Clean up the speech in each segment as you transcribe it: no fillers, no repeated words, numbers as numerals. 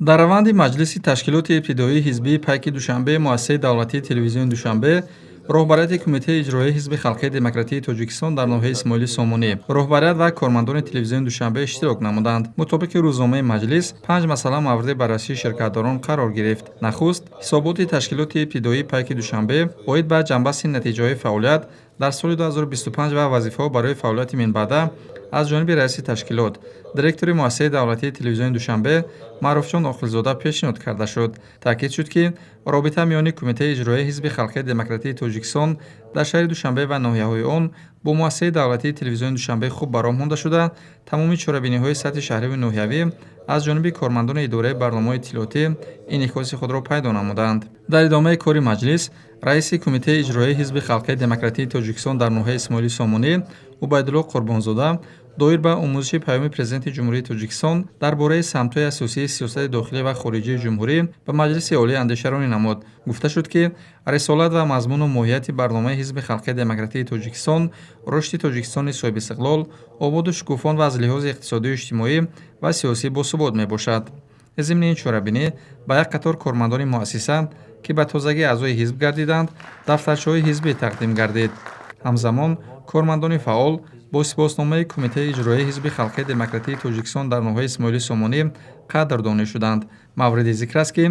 Дар раванди маҷлиси ташкилоти ибтидоии ҳизбии Пайки Душанбе Муассисаи давлатии телевизиони Душанбе, роҳбарияти Кумитаи иҷроияи Ҳизби халқии демократии Тоҷикистон дар ноҳияи Исмоили Сомонӣ, роҳбарият ва кормандони телевизиони Душанбе иштирок намуданд. Мутобиқи рӯзномаи маҷлис, панҷ масъала мавриди баррасии ширкатдорон қарор гирифт. Нахуст, ҳисоботи ташкилоти ибтидоии Пайки Душанбе оид ба ҷамъбасти натиҷаҳои фаъолият дар соли 2025 ва вазифаҳо барои фаъолияти минбаъда аз ҷониби раиси ташкилот, директори Муассисаи давлатии телевизиони Душанбе Маъруфҷон Оқилзода пешниҳод карда шуд. Таъкид шуд, ки робита миёни Кумитаи иҷроияи Ҳизби халқии демократии Тоҷикистон дар шаҳри Душанбе ва ноҳияҳои он бо Муассисаи давлатии телевизиони Душанбе хуб ба роҳ монда шуда, тамоми чорабиниҳои сатҳи шаҳриву ноҳиявӣ аз ҷониби кормандони идораи барномаҳои иттилоотӣ инъикоси худро пайдо намуданд. Дар идомаи кори маҷлис раиси Кумитаи иҷроияи Ҳизби халқии демократии Тоҷикистон дар ноҳияи Исмоили Сомонӣ Убайдулло Қурбонзода доир ба омӯзиши Паёми Президенти Ҷумҳурии Тоҷикистон дар бораи самтҳои асосии сиёсати дохилӣ ва хориҷии ҷумҳурӣ ба Маҷлиси Олӣ андешаронӣ намуд. Гуфта шуд, ки рисолат ва мазмуну моҳияти барномаи Ҳизби халқии демократии Тоҷикистон рушди Тоҷикистони соҳибистиқлол, ободу шукуфон ва аз лиҳози иқтисодию иҷтимоӣ ва сиёсӣ босубот мебошад. Зимни ин чорабинӣ ба як қатор кормандони муассиса, ки ба тозагӣ аъзои ҳизб гардиданд, дафтарчаҳои ҳизбӣ тақдим гардид. Ҳамзамон кормандони фаъол бо сипосномаи Кумитаи иҷроияи Ҳизби халқии демократии Тоҷикистон дар ноҳияи Исмоили Сомонӣ қадрдонӣ шуданд. Мавриди зикр аст, ки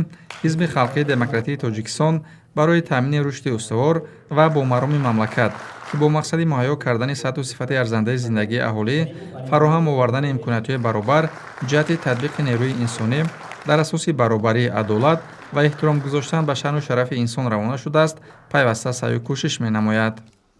Ҳизби халқии демократии Тоҷикистон барои таъмини рушди устувор ва бомароми мамлакат, ки бо мақсади муҳайё кардани сатҳу сифати арзандаи зиндагии аҳолӣ, фароҳам овардани имкониятҳои баробар ҷиҳати татбиқи нерӯи инсонӣ дар асоси баробарӣ, адолат ва эҳтиром гузоштан ба шаъну шарафи инсон равона шудааст, пайваста саъю кӯшиш менамояд.